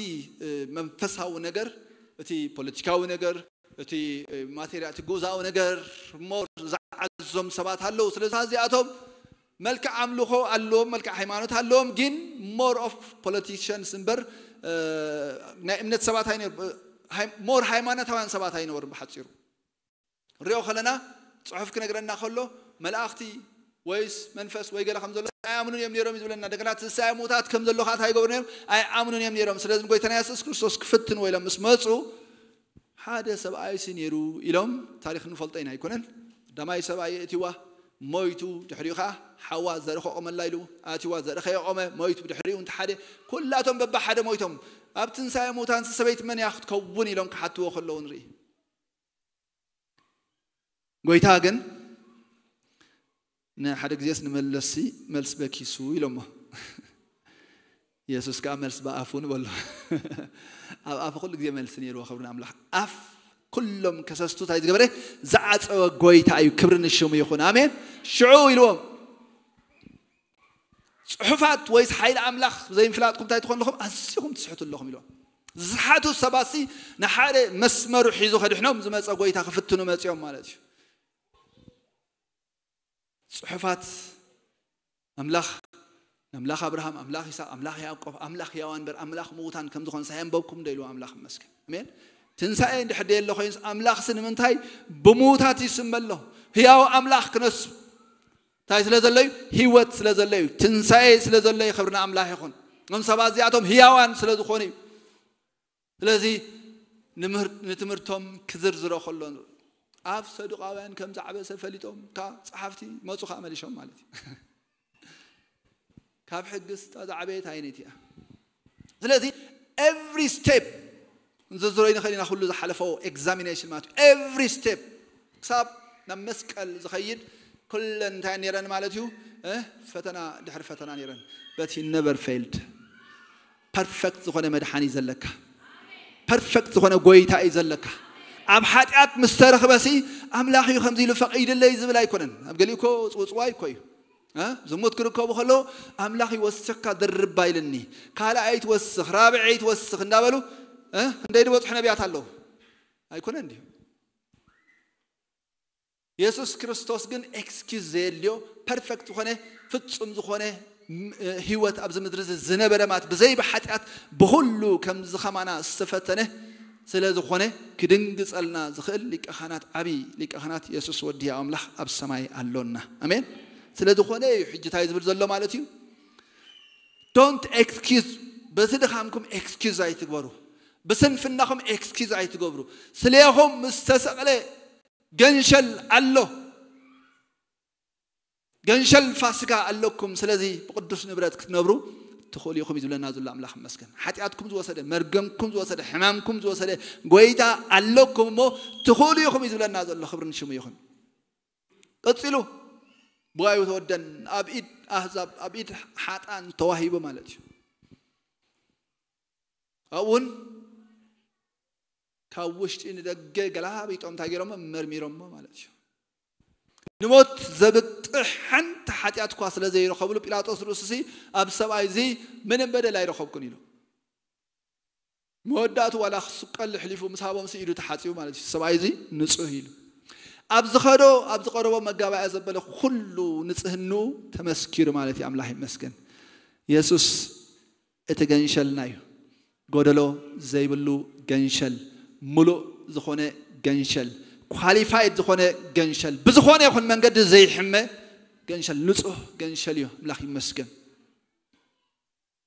መንፈሳዊ ነገር፣ እቲ ፖለቲካዊ ነገር፣ እቲ ማቴሪያ እቲ ግዛዊ ነገር ሞር ዝዓዞም ሰባት ኣለዉ። ስለዚ እዚኣቶም መልክዕ ኣምልኾ ኣለዎም፣ መልክዕ ሃይማኖት ኣለዎም፣ ግን ሞር ኦፍ ፖለቲሽንስ እምበር ናይ እምነት ሰባት ኣይነ ሞር ሃይማኖታውያን ሰባት ኣይነበሩን። ብሓፂሩ ንሪኦ ከለና ጽሑፍ ክነግረና ከሎ መላእኽቲ ወይስ መንፈስ ወይ ገለ ከም ዘሎ ኣይኣምኑን እዮም ነይሮም እዩ ዝብለና። እንደገና ትንሳኤ ሙታት ከም ዘሎ ከዓ እንታይ ይገብሩ ነይሮም? ኣይኣምኑን እዮም ነይሮም። ስለዚ ንጎይታና የሱስ ክርስቶስ ክፍትንዎ ኢሎም ምስ መፁ ሓደ ሰብኣይ ሲ ነይሩ ኢሎም ታሪክ ንፈልጦ ኢና ኣይኮነን። ቀዳማይ ሰብኣይ የእትዋ ሞይቱ፣ ድሕሪኡ ከዓ ሓዋ ዘርኢ ከቆመላ ኢሉ ኣትዋ ዘርኢ ከየቆመ ሞይቱ፣ ድሕሪኡ እንተ ሓደ ኩላቶም በባ ሓደ ሞይቶም። ኣብ ትንሳኤ ሙታን ሰበይቲ መን እያ ክትከውን ኢሎም ክሓትዎ ከለዉ ንርኢ። ጎይታ ግን ንሓደ ግዜስ ንመለሲ መልስ በኪሱ ኢሎሞ። የሱስ ከዓ መልስ ብኣፉ ንበሎ። ኣብ ኣፉ ኩሉ ግዜ መልሲ ነይርዎ። ክብሪ ንኣምላኽ። ኣፍ ኩሎም ከሰስቱ እንታይ ዝገበረ? ዝዓፀወ ጎይታ እዩ። ክብሪ ንሽሙ ይኹን። ኣሜን። ሽዑ ኢልዎም፣ ጽሑፋት ወይስ ሓይሊ ኣምላኽ ዘይምፍላጥኩም እንታይ ትኾን ኣለኹም? ኣዚኹም ትስሕቱ ኣለኹም ኢልዎም። ዝሓቱ ሰባሲ ንሓደ መስመሩ ሒዙ ከድሕኖም ዝመፀ ጎይታ ክፍትኑ መፂኦም ማለት እዩ። ጽሑፋት ኣምላኽ ኣምላኽ ኣብርሃም፣ ኣምላኽ ይስሐቅ፣ ኣምላኽ ያዕቆብ፣ ኣምላኽ ህያዋን በር ኣምላኽ ምዉታን ከም ዝኾነ ሳይ ኣንበብኩም ዶ ኢልዎ? ኣምላኽ ይመስገን። ኣሜን። ትንሳኤ እንድሕር ደየሎ ኮይንስ ኣምላኽሲ ንምንታይ ብምዉታት ይስመ ኣሎ? ህያው ኣምላኽ ክነሱ እንታይ ስለ ዘሎ እዩ? ህይወት ስለ ዘሎ እዩ። ትንሳኤ ስለ ዘሎ እዩ። ክብሪ ንኣምላኽ ይኹን። እዞም ሰባት እዚኣቶም ህያዋን ስለ ዝኾኑ እዩ። ስለዚ ንምህር- ንትምህርቶም ክዝርዝሮ ከሎ ኣብ ሰዱቃውያን ከም ዝዓበሰ ፈሊጦም ካብ ጸሓፍቲ መጹ ከዓ መሊሾም ማለት እዩ። ካብ ሕግስ እታ ዝዓበየት ኣይነት እያ። ስለዚ every step ንዝርዝሮ ይንኽእል ኢና። ኩሉ ዝሓለፈዎ examination ማለት እዩ። Every step ክሳብ ናብ መስቀል ዝኸይድ ኩለን እንታይ ነይረን ማለት እዩ? እ? ፈተና ድሕሪ ፈተና ነይረን። But he never failed። ፐርፌክት ዝኾነ መድሓኒ ዘለካ፣ ፐርፌክት ዝኾነ ጎይታ እዩ ዘለካ። ኣብ ሓጢኣት ምስ ተረኽበሲ ኣምላኽ እዩ ከምዚ ኢሉ ፈቒድለይ ዝብል ኣይኮነን። ኣብ ገሊኡ እኮ ጽውጽዋይ እኮ እዩ። እ? ዝሙት ክርከቡ ከለዉ ኣምላኽ ይወስኸካ ድርባ ኢልኒ፣ ካልኣይ ትወስኽ፣ ራብዐይ ትወስኽ እንዳበሉ እ? ክንደይ ዝበጽሑ ነቢያት ኣለዉ። ኣይኮነን ድዩ? የሱስ ክርስቶስ ግን ኤክስኪዝ ዘየድልዮ ፐርፌክት ዝኾነ ፍጹም ዝኾነ ም- ህይወት ኣብዚ ምድሪ እዚ ዝነበረ ማለት ብዘይ ብሓጢኣት ብኹሉ ከምዚ ከማና ዝተፈተነ ስለ ዝኾነ ክድንግጸልና ዝኽእል ሊቀ ካህናት ዓቢ ሊቀ ካህናት የሱስ ወዲ ኣምላኽ ኣብ ሰማይ ኣሎና። ኣሜን። ስለ ዝኾነ እዩ ሕጂ እንታይ ዝብል ዘሎ ማለት እዩ። ዶንት ኤክስኪዝ። በዚ ድኻምኩም ኤክስኪዝ ኣይትግበሩ። ብስንፍናኹም ኤክስኪዝ ኣይትገብሩ። ስለኹም ምስ ተሰቕለ ገንሸል ኣሎ። ገንሸል ፋሲካ ኣለኩም። ስለዚ ብቅዱስ ንብረት ክትነብሩ ትኽእሉ ኢኹም እዩ ዝብለና ዘሎ ኣምላኽ ይመስገን። ሓጢኣትኩም ዝወሰደ፣ መርገምኩም ዝወሰደ፣ ሕማምኩም ዝወሰደ ጎይታ ኣለኩም እሞ ትኽእሉ ኢኹም እዩ ዝብለና ዘሎ። ክብሪ ንሽሙ ይኹን። ቀጺሉ ብዋዩ ተወደን ኣብ ኢድ ኣህዛብ ኣብ ኢድ ሓጣን ተዋሂቡ ማለት እዩ። ኣብኡን ካብ ውሽጢ ንደገ ገላቢጦም እንታይ ገይሮሞ መርሚሮሞ ማለት እዩ። ንሞት ዘብቅሕ ሓንቲ ሓጢኣት እኳ ስለ ዘይረኸብሉ ጲላጦስ ርእሱሲ ኣብ ሰብኣይ እዚ ምንም በደል ኣይረኸብኩን ኢሉ። መወዳእቱ ዋላ ክስቀል ሕሊፉ ምስ ሃቦም ኢዱ ተሓፂቡ ማለት እዩ። ሰብኣይ እዚ ንፁህ ኢሉ ኣብ ዝኸዶ ኣብ ዝቀረቦ መጋባእያ ዘበለ ኩሉ ንፅህኑ ተመስኪሩ ማለት እዩ። ኣምላኽ ይመስገን። የሱስ እቲ ገንሸልና እዩ። ጎደሎ ዘይብሉ ገንሸል፣ ሙሉእ ዝኾነ ገንሸል፣ ኳሊፋይድ ዝኾነ ገንሸል፣ ብዝኾነ ይኹን መንገዲ ዘይሕመ ገንሸል፣ ንፁህ ገንሸል እዩ። ኣምላኽ ይመስገን።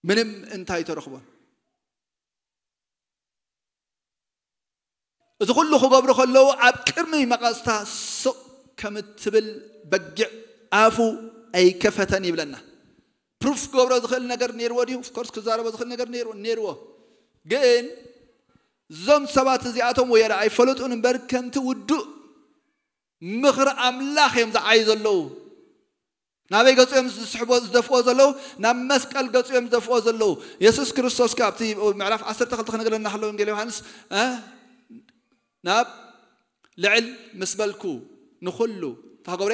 ምንም እንታይ ተረኽቦን እዚ ኩሉ ክገብሩ ከለዉ ኣብ ቅድሚ መቐስታ ስቕ ከም እትብል በጊዕ ኣፉ ኣይከፈተን ይብለና። ፕሩፍ ክገብሮ ዝኽእል ነገር ነይርዎ ድዩ? ኦፍኮርስ ክዛረቦ ዝኽእል ነገር ነይርዎ ነይርዎ። ግን እዞም ሰባት እዚኣቶም ወየረ ኣይፈለጡን እምበር ከምቲ ውዱእ ምኽሪ ኣምላኽ እዮም ዝዓዩ ዘለዉ። ናበይ ገጹ እዮም ዝስሕቦ ዝደፍኦ ዘለዉ? ናብ መስቀል ገጹ እዮም ዝደፍኦ ዘለዉ። የሱስ ክርስቶስ ከ ኣብቲ ምዕራፍ ዓሰርተ ክልተ ክነግረና ከሎ ወንጌል ዮሃንስ እ? ናብ ልዕል ምስ በልኩ ንኹሉ እንታይ ክገብረ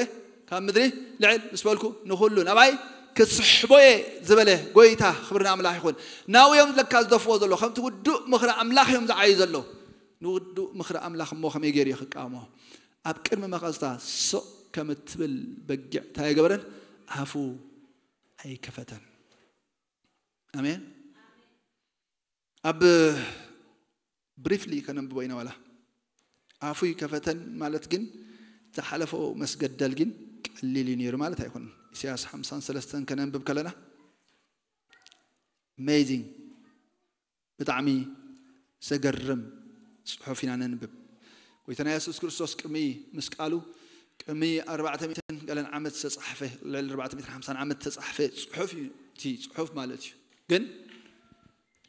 ካብ ምድሪ ልዕል ምስ በልኩ ንኹሉ ናባይ ክስሕቦየ ዝበለ ጎይታ፣ ክብሪ ንኣምላኽ ይኹን። ናብኡ እዮም ለካ ዝደፍዎ ዘሎ፣ ከምቲ ውዱእ ምኽሪ ኣምላኽ እዮም ዝዓዩ ዘለዉ። ንውዱእ ምኽሪ ኣምላኽ እሞ ከመይ ገይሩ እዩ ክቃወሞ? ኣብ ቅድሚ መቐዝታ ስቕ ከም እትብል በጊዕ እንታይ ኣይገበረን? ኣፉ ኣይከፈተን። ኣሜን። ኣብ ብሪፍሊ ከነንብቦ ኢና። ዋላ ኣፉ ይከፈተን ማለት ግን ዝሓለፈ መስገደል ግን ቀሊል እዩ ነይሩ ማለት ኣይኮነን። ኢሳያስ ሓምሳን ሰለስተን ከነንብብ ከለና፣ ኣሜዚንግ፣ ብጣዕሚ ዘገርም ጽሑፍ ኢና ነንብብ። ጎይታና የሱስ ክርስቶስ ቅድሚ ምስቃሉ ቅድሚ ኣርባዕተ ሚእትን ገለን ዓመት ዝተጻሕፈ፣ ልዕሊ ኣርባዕተ ሚእትን ሓምሳን ዓመት ዝተጻሕፈ ጽሑፍ እዩ። እቲ ጽሑፍ ማለት እዩ። ግን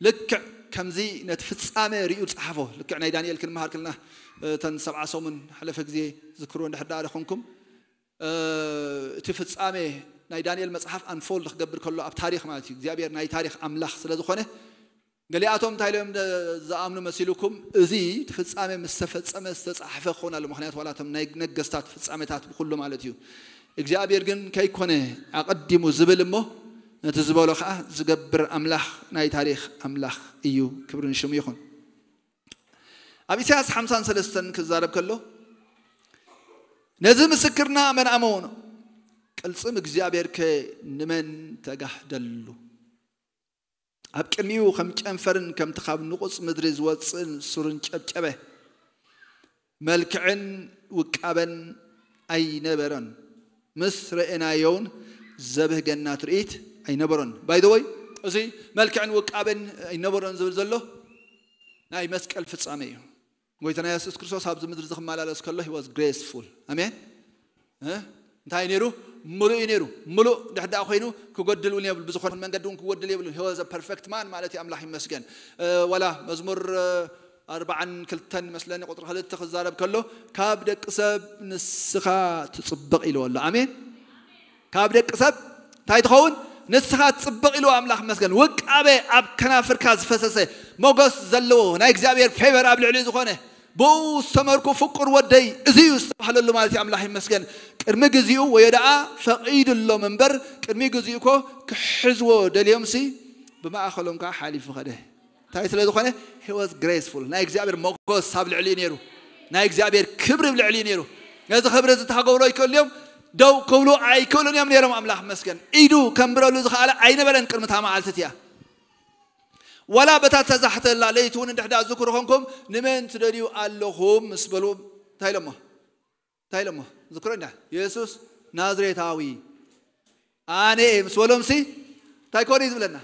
ልክዕ ከምዚ ነቲ ፍጻሜ ርእዩ ዝጸሓፎ፣ ልክዕ ናይ ዳንኤል ክንመሃር ከለና፣ እተን ሰብዓ ሰሙን ሓለፈ ግዜ ዝክርዎ እንድሕር ደኣ ደኾንኩም፣ እ፣ እቲ ፍጻሜ ናይ ዳንኤል መጽሓፍ ኣንፎልድ ክገብር ከሎ ኣብ ታሪኽ ማለት እዩ። እግዚኣብሔር ናይ ታሪኽ ኣምላኽ ስለ ዝኾነ፣ ገሊኣቶም እንታይ ኢሎም ደ-፣ ዝኣምኑ መሲልኩም፣ እዚ እቲ ፍጻሜ ምስ ተፈጸመ ዝተጻሕፈ ክኸውን ኣሎ። ምኽንያቱ ዋላ እቶም ናይ ነገስታት ፍጻሜታት ብኹሉ ማለት እዩ። እግዚኣብሔር ግን ከይኮነ ኣቐዲሙ ዝብል እሞ፣ ነቲ ዝበሎ ኸኣ ዝገብር ኣምላኽ ናይ ታሪኽ ኣምላኽ እዩ። ክብሪ ንሽሙ ይኹን። ኣብ ኢሳያስ ሓምሳን ሰለስተን ክዛረብ ከሎ፣ ነዚ ምስክርና መን ኣመኖ? ቅልጽም እግዚኣብሔርከ ንመን ተጋህደሉ? ኣብ ቅድሚኡ ከም ጨንፈርን ከምቲ ካብ ንቑጽ ምድሪ ዝወጽእን ሱርን ጨብጨበ። መልክዕን ውቃበን ኣይነበረን። ምስ ረእናዮውን ዘብህገና ትርኢት ኣይነበሮን። ባይ ዘ ወይ፣ እዚ መልክዕን ውቃበን ኣይነበሮን ዝብል ዘሎ ናይ መስቀል ፍጻሜ እዩ። ጎይታና የሱስ ክርስቶስ ኣብዚ ምድሪ እዚ ክመላለስ ከሎ፣ he was graceful። ኣሜን። እ? እንታይ ነይሩ? ምሉእ እዩ ነይሩ። ምሉእ ድሕር ደኣ ኮይኑ ክጎድል እውን የብሉ። ብዝኾነ መንገዲ እውን ክጎድል የብሉ። He was a perfect man ማለት እዩ። ኣምላኽ ይመስገን። እ፣ ዋላ መዝሙር፣ እ፣ ኣርባዓን ክልተን መስለኒ ቁጥሪ ክልተ ክዛረብ ከሎ፣ ካብ ደቂ ሰብ ንስኻ ትጽብቕ ኢልዎ ኣሎ። ኣሜን። ካብ ደቂ ሰብ እንታይ ትኸውን? ንስኻ ትጽብቕ ኢልዎ ኣምላኽ ይመስገን። ውቃበ ኣብ ከናፍርካ ዝፈሰሰ ሞገስ ዘለዎ ናይ እግዚኣብሔር ፌቨር ኣብ ልዕሊኡ ዝኾነ ብኡ ዝተመርኩ ፍቁር ወደይ እዚ እዩ ዝተባህለሉ ማለት እዩ። ኣምላኽ ይመስገን። ቅድሚ ግዚኡ ወዮ ደኣ ፈቒዱሎም እምበር ቅድሚ ግዚኡ እኮ ክሕዝዎ ደልዮምሲ ብማእኸሎም ከዓ ሓሊፉ ኸደ። እንታይ ስለ ዝኾነ? He was graceful። ናይ እግዚኣብሔር ሞገስ ኣብ ልዕሊኡ ነይሩ። ናይ እግዚኣብሔር ክብሪ ኣብ ልዕሊኡ ነይሩ። ነዚ ክብሪ እዚ ተሃገብሮ ይክእሉ እዮም፣ ደው ክብሉ ኣይክእሉን እዮም ነይሮም። ኣምላኽ ይመስገን። ኢዱ ከንብረሉ ዝኸኣለ ኣይነበረን ቅድሚ እታ መዓልቲ እቲኣ። ዋላ በታ ተዛሕተላ ለይቲ እውን እንድሕዳ ዝክሩ ኾንኩም፣ ንመን ትደልዩ ኣለኹም ምስ በሉ፣ እንታይ ኢሎሞ? እንታይ ኢሎሞ? ዝክሮ እንዳ፣ የሱስ ናዝሬታዊ ኣነ እየ ምስ በሎምሲ፣ እንታይ ኮነ እዩ ዝብለና?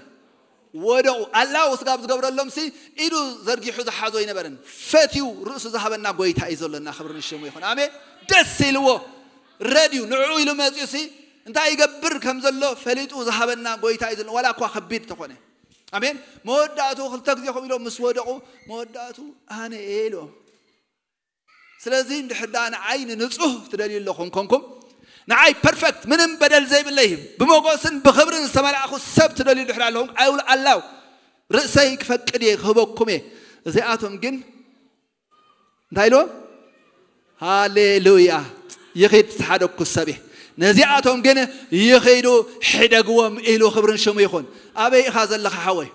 ወደቑ። ኣላው ስጋብ ዝገብረሎምሲ፣ ኢዱ ዘርጊሑ ዝሓዞ ኣይነበረን። ፈትዩ ርእሱ ዝሃበና ጎይታ እዩ ዘሎና። ክብሪ ንሽሙ ይኹን። ኣሜን። ደስ ኢልዎ፣ ረድዩ፣ ንዕኡ ኢሉ መጺኡሲ፣ እንታይ ይገብር ከም ዘሎ ፈሊጡ ዝሃበና ጎይታ እዩ ዘሎ። ዋላ እኳ ከቢድ ተኾነ። ኣሜን። መወዳእቱ ክልተ ግዜ ከምኡ ኢሎም ምስ ወደቑ፣ መወዳእቱ ኣነ እየ ኢሎም። ስለዚ እንድሕር ደኣ ንዓይ ንንጹህ ትደልዩ ኣለኹም ኮንኩም፣ ንዓይ ፐርፌክት፣ ምንም በደል ዘይብለይ፣ ብሞገስን ብኽብርን ዝተመላእኹ ሰብ ትደልዩ እንድሕር ኣለኹም፣ I will allow፣ ርእሰይ ክፈቅድ እየ፣ ክህበኩም እየ። እዚኣቶም ግን እንታይ ኢልዎም? ሃሌሉያ። ይኺድ፣ ዝተሓደግኩ ሰብ እየ። ነዚኣቶም ግን ይኺዱ፣ ሕደግዎም ኢሉ፣ ክብርን ሽሙ ይኹን። ኣበይ ኢኻ ዘለኻ ሓወይ?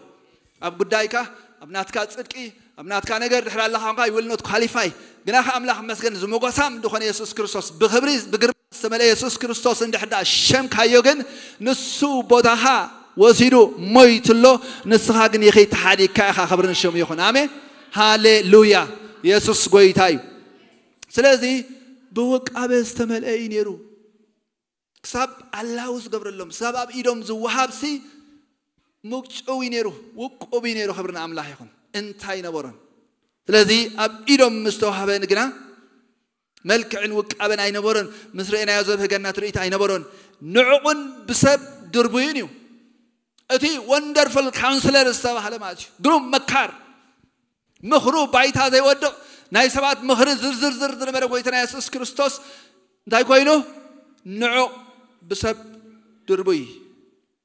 ኣብ ጉዳይካ፣ ኣብ ናትካ ጽድቂ፣ ኣብ ናትካ ነገር ድሕር ኣለኻ እንኳ፣ you will not qualify። ግና ከ ኣምላኽ መስገን፣ ዝሞጎሳም ዝኾነ የሱስ ክርስቶስ፣ ብኽብሪ ብግርማ ዝተመልአ የሱስ ክርስቶስ እንድሕር ደኣ ሸምካዮ ግን፣ ንሱ ቦታኻ ወሲዱ ሞይትሎ፣ ንስኻ ግን ይኺድ ተሓዲግካ ኢኻ። ክብሪ ንሽሙ ይኹን። ኣሜን። ሃሌሉያ። የሱስ ጎይታ እዩ። ስለዚ ብውቃበ ዝተመልአ እዩ ነይሩ። ክሳብ ኣላው ዝገብረሎም፣ ክሳብ ኣብ ኢዶም ዝወሃብሲ ምቁጭው እዩ ነይሩ፣ ውቁብ እዩ ነይሩ። ክብሪ ንኣምላኽ ይኹን። እንታይ ነበሮን? ስለዚ ኣብ ኢዶም ምስ ተዋህበን ግና መልክዕን ውቃበን ኣይነበሮን። ምስ ረእናዮ ዘብህገና ትርኢት ኣይነበሮን። ንዕቑን ብሰብ ድርቡይን እዩ። እቲ ወንደርፉል ካውንስለር ዝተባህለ ማለት እዩ። ግሩም መካር፣ ምኽሩ ባይታ ዘይወድቕ፣ ናይ ሰባት ምኽሪ ዝርዝር ዝር ዝነበረ ጎይታና የሱስ ክርስቶስ እንታይ ኮይኑ? ንዑቕ ብሰብ ድርቡይ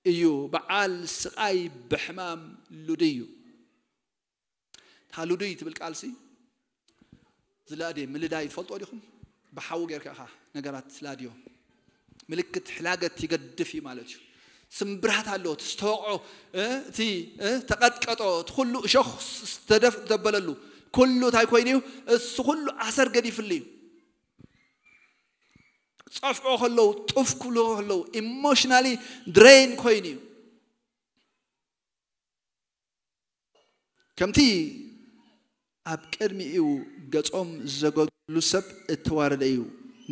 እዩ፣ በዓል ስቓይ ብሕማም ልዱይ እዩ። እታ ልዱይ ትብል ቃልሲ ዝላዴ ምልዳይ ትፈልጦ ዲኹም? ብሓዊ ጌርካ ኢኻ ነገራት ትላድዮ። ምልክት ሕላገት ይገድፍ እዩ ማለት እዩ። ስምብራት ኣሎ፣ እቲ ዝተወቕዖ፣ እ፣ እቲ፣ እ፣ ተቐጥቀጦ፣ እቲ ኩሉ እሾኽ ስ-፣ ዝተደፍ-፣ ዘበለሉ፣ ኩሉ እንታይ ኮይኑ እዩ? እሱ ኩሉ ኣሰር ገዲፍሉ እዩ። ጸፍዖ ከለዉ፣ ጡፍ ክብሉ ከለዉ፣ ኢሞሽናሊ ድሬን ኮይኑ እዩ። ከምቲ ኣብ ቅድሚኡ ገጾም ዘገልግሉ ሰብ እተዋረደ እዩ።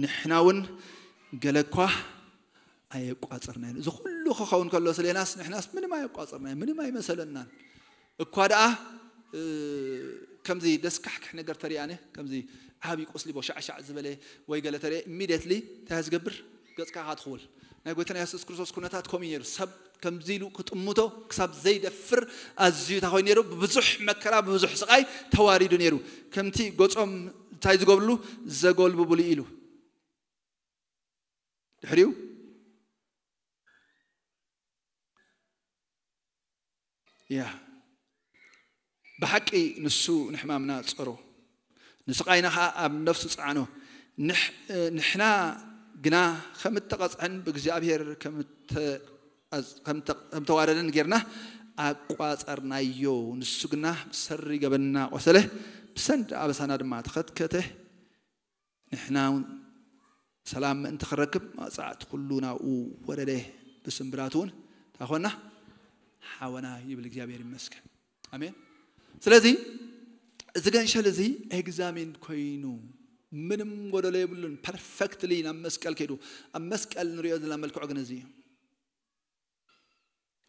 ንሕና እውን ገለ እኳ ኣየቋጸርናዮን። እዚ ኩሉ ክኸውን ከሎ ስሌናስ ንሕናስ ምንም ኣየቋጸርናዮ፣ ምንም ኣይመሰለናን። እኳ ደኣ፣ እ፣ ከምዚ ደስካሕክሕ ነገር ተሪኣነ፣ ከምዚ ዓቢ ቁስሊ ቦሻዕሻዕ ዝበለ ወይ ገለ ተሪአ፣ ኢሚድየትሊ እንታይ ዝገብር? ገጽካ ኢኻ ትኽውል። ናይ ጎይታና የሱስ ክርስቶስ ኩነታት ከምኡ እዩ ነይሩ። ሰብ ከምዚ ኢሉ ክጥምቶ ክሳብ ዘይደፍር ኣዝዩ እንታይ ኮይኑ ነይሩ? ብብዙሕ መከራ፣ ብብዙሕ ስቓይ ተዋሪዱ ነይሩ። ከምቲ ገጾም እንታይ ዝገብርሉ? ዘጎልብብሉ ኢሉ። ድሕሪኡ፣ ያ፣ ብሓቂ ንሱ ንሕማምና ጸሮ፣ ንስቓይና ኸኣ ኣብ ነፍሱ ጸዓኖ። ንሕ-፣ ንሕና ግና ከም እተቐጽዐን ብእግዚኣብሔር ከም እተ-፣ ከም እተ-፣ ከም እተዋረደን ጌርና ኣቋጸርናዮ። ንሱ ግና ብሰሪ ገበንና ቆሰለ፣ ብሰንዲ ኣበሳና ድማ ተኸትከተ። ንሕና እውን ሰላም ምእንቲ ክንረክብ መቕጻዕቲ ኩሉ ናብኡ ወረደ። ብስምብራቱ እውን እንታይ ኾና? ሓወና ይብል። እግዚኣብሔር ይመስገን። ኣሜን። ስለዚ እዚ ገንሸል እዚ ኤግዛሚን ኮይኑ ምንም ጎደሎ የብሉን። ፐርፌክትሊ ናብ መስቀል ከይዱ። ኣብ መስቀል ንሪኦ ዘለና መልክዑ ግን እዚ እዩ።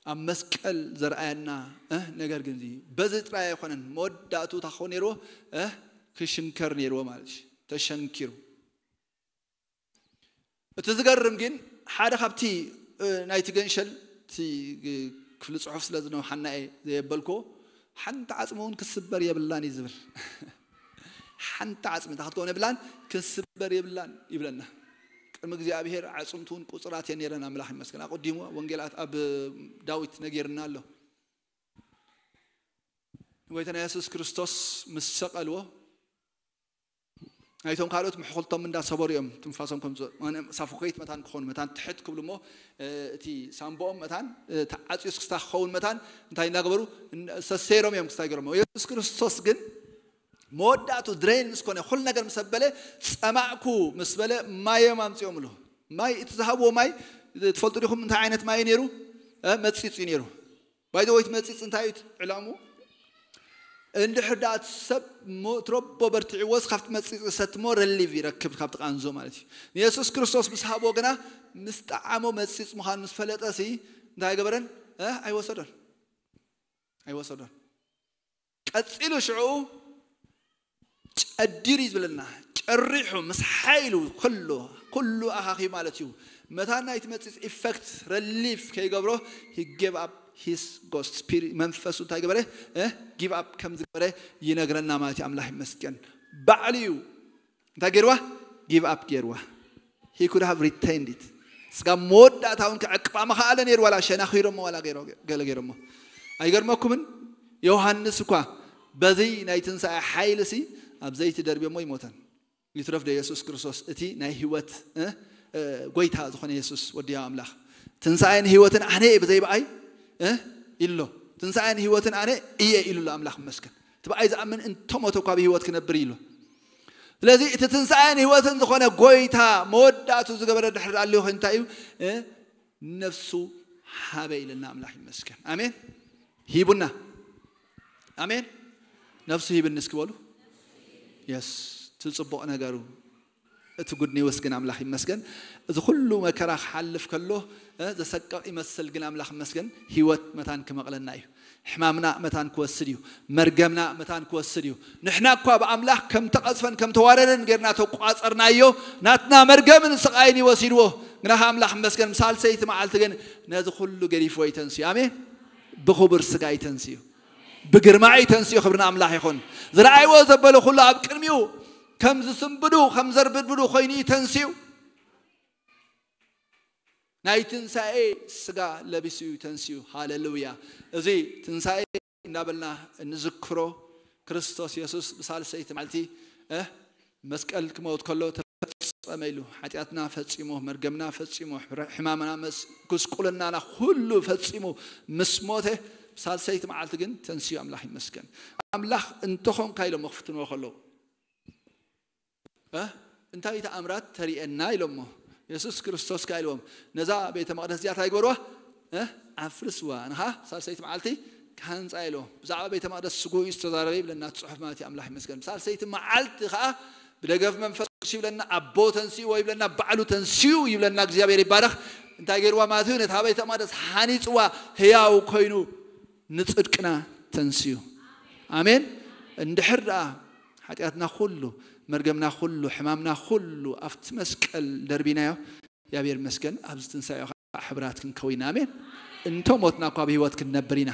ኣብ መስቀል ዘርኣየና፣ እ፣ ነገር ግን እዚ በዚ ጥራይ ኣይኮነን። መወዳእቱ እንታይ ክኸውን ነይርዎ? እ፣ ክሽንከር ነይርዎ ማለት እዩ። ተሸንኪሩ። እቲ ዝገርም ግን ሓደ ካብቲ፣ እ፣ ናይቲ ገንሸል፣ እቲ፣ እ፣ ክፍሊ ጽሑፍ ስለ ዝነውሓና እየ ዘየበልክዎ፣ ሓንቲ ዓጽሚ እውን ክስበር የብላን እዩ ዝብል። ሓንቲ ዓጽሚ እንታይ ክትከውን የብላን? ክስበር የብላን ይብለና። ቅድሚ እግዚኣብሔር ኣዕጽምቱ እውን ቁጽራት እየን ነይረን። ኣምላኽ ይመስገን። ኣቐዲሙ ወንጌላት ኣብ ዳዊት ነጊርና ኣሎ። ጎይታና የሱስ ክርስቶስ ምስ ሰቐልዎ፣ ናይቶም ካልኦት ምሕኹልቶም እንዳሰበሩ እዮም ትንፋሶም ከም ዝወ-፣ ሳፎኬት መታን ክኾኑ፣ መታን ትሕት ክብሉ እሞ፣ እ፣ እቲ ሳምቦኦም መታን፣ እ፣ ተዓጽዩ ክስታ ክኸውን መታን እንታይ እንዳገበሩ? እን-፣ ሰሰይሮም እዮም ክስታ ይገርሞ። የሱስ ክርስቶስ ግን መወዳእቱ ድሬን ምስ ኮነ፣ ኩሉ ነገር ምስ ኣበለ፣ ጸማእኩ ምስ በለ፣ ማዮም ኣምጺኦምሉ። ማይ፣ እቲ ዝሃብዎ ማይ ትፈልጡ ዲኹም? እንታይ ዓይነት ማይ እዩ ነይሩ? እ፣ መጺጽ እዩ ነይሩ። ባይ ዘ ወይ፣ እቲ መጺጽ እንታይ እዩ ዕላሙ? እንድሕር ደኣ እቲ ሰብ ሞ-፣ ትረቦ በርቲዕዎስ፣ ካብቲ መጺጽ ዝሰቲ እሞ ረሊቭ ይረክብ፣ ካብቲ ቃንዞ ማለት እዩ። ንየሱስ ክርስቶስ ምስ ሃብዎ ግና፣ ምስ ጠዓሞ መጺጽ ምዃኑ ምስ ፈለጠ ሲ፣ እንታይ ገበረን? እ፣ ኣይወሰዶን። ኣይወሰዶን። ቀጺሉ ሽዑ ጨዲሩ እዩ ዝብለና። ጨሪሑ ምስ ሓይሉ ኩሉ፣ ኩሉ ኣኻኺ ማለት እዩ። መታን ናይቲ መጺጽ ኢፈክት ረሊፍ ከይገብሮ፣ he gave up his ghost spirit፣ መንፈሱ እንታይ ገበረ? እ፣ ጊቭ ኣፕ ከም ዝገበረ ይነግረና ማለት እዩ። ኣምላኽ ይመስገን። ባዕሉ እዩ እንታይ ገይርዋ? ጊቭ ኣፕ ገይርዋ። He could have retained it። ስጋ መወዳእታ እውን ክዕቅባ ምኸኣለ ነይሩ፣ ዋላ ሸናኺሮሞ፣ ዋላ ገይሮ-፣ ገለ ገይሮሞ። ኣይገርመኩምን? ዮሃንስ እኳ በዚ ናይ ትንሳኤ ሓይሊ ሲ ኣብ ዘይቲ ደርብዮሞ ይሞተን። ይትረፍ ዶ የሱስ ክርስቶስ እቲ ናይ ህይወት፣ እ፣ እ፣ ጎይታ ዝኾነ የሱስ ወዲ ኣምላኽ። ትንሳኤን ህይወትን ኣነ እየ፣ ብዘይ ብኣይ፣ እ፣ ኢሎ። ትንሳኤን ህይወትን ኣነ እየ ኢሉ ኣሎ። ኣምላኽ ይመስገን። እቲ ብኣይ ዝኣምን እንተሞተ እኳ ብህይወት ክነብር ኢሉ። ስለዚ እቲ ትንሳኤን ህይወትን ዝኾነ ጎይታ መወዳእቱ ዝገበረ ድሕሪ ኣልዮ እንታይ እዩ? እ፣ ነፍሱ ሃበ ኢለና። ኣምላኽ ይመስገን። ኣሜን። ሂቡና። ኣሜን። ነፍሱ ሂብኒ እስኪ በሉ። የስ፣ እቲ ጽቡቕ ነገሩ፣ እቲ ጉድ ኒውስ ግን ኣምላኽ ይመስገን። እዚ ኩሉ መከራ ክሓልፍ ከሎ፣ እ፣ ዘሰቅቕ ይመስል፣ ግን ኣምላኽ ይመስገን፣ ህይወት መታን ክመቕለና እዩ። ሕማምና መታን ክወስድ እዩ። መርገምና መታን ክወስድ እዩ። ንሕና እኳ ብኣምላኽ ከም ተቐዝፈን ከም ተዋረደን ጌርና ተቋጸርናዮ፣ ናትና መርገምን ስቓይን እዩ ወሲድዎ። ግና ኣምላኽ ይመስገን፣ ሳልሰይቲ መዓልቲ ግን ነዚ ኩሉ ገዲፍዎ እዩ ተንስዩ። ኣሜን። ብኽቡር ስጋ እዩ ተንስዩ። ብግርማ እዩ ተንስዩ። ክብሪ ንኣምላኽ ይኹን። ዝረኣይዎ ዘበለ ኩሉ ኣብ ቅድሚኡ ከም ዝስንብዱ፣ ከም ዘርብድብዱ ኮይኑ እዩ ተንስዩ። ናይ ትንሳኤ ስጋ ለቢሱ እዩ ተንስዩ። ሃሌሉያ። እዚ ትንሳኤ እናበልና እንዝክሮ፣ ክርስቶስ የሱስ ብሳልሰይቲ መዓልቲ፣ እ፣ መስቀል ክመውት ከሎ ተፈጸመ ፈጸመ ኢሉ፣ ሓጢኣትና ፈጺሙ፣ መርገምና ፈጺሙ፣ ሕማምና፣ ጉስቁልናና ኩሉ ፈጺሙ ምስ ሞተ፣ ሳልሰይቲ መዓልቲ ግን ተንስዩ። ኣምላኽ ይመስገን። ኣምላኽ እንተኾንካ ኢሎሞ ክፍትንዎ ከለዉ እንታይ ተኣምራት ተርእየና ኢሎሞ። የሱስ ክርስቶስ ከኣ ኢልዎም፣ ነዛ ቤተ መቕደስ እዚኣ እንታይ ግበርዋ? ኣፍርስዋ፣ ንኻ ሳልሰይቲ መዓልቲ ክሃንጻ ኢልዎም። ብዛዕባ ቤተ መቕደስ ስጉኡ እዩ ዝተዛረበ ይብለና እቲ ጽሑፍ ማለት እዩ። ኣምላኽ ይመስገን። ሳልሰይቲ መዓልቲ ከኣ ብደገፍ መንፈስ ቅዱስ ይብለና፣ ኣቦ ተንስእዎ ይብለና፣ ባዕሉ ተንስኡ ይብለና። እግዚኣብሔር ይባረኽ። እንታይ ገይርዋ ማለት እዩ? ነታ ቤተ መቕደስ ሃኒጽዋ፣ ህያው ኮይኑ ንጽድቅና ተንስዩ። ኣሜን። እንድሕር ደኣ ሓጢኣትና ኩሉ፣ መርገምና ኩሉ፣ ሕማምና ኩሉ ኣብቲ መስቀል ደርቢናዮ፣ እግዚኣብሔር ይመስገን፣ ኣብዚ ትንሳኤ ኸዓ ሕብራት ክንከውን ኢና። ኣሜን። እንተ ሞትና እኳ ብህይወት ክንነብር ኢና።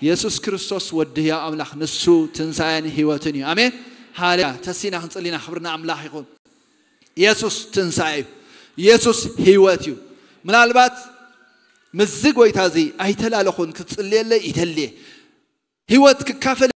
የሱስ ክርስቶስ ወዲ ህያው ኣምላኽ፣ ንሱ ትንሳኤን ህይወትን እዩ። ኣሜን። ሃሌሉያ። ተሲና ክንጽሊና፣ ክብርና ኣምላኽ ይኹን። የሱስ ትንሳኤ እዩ። የሱስ ህይወት እዩ። ምናልባት ምስዚ ጎይታ እዚ ኣይተላለኹን፣ ክትጽልየለይ ይደልየ፣ ህይወት ክካፈል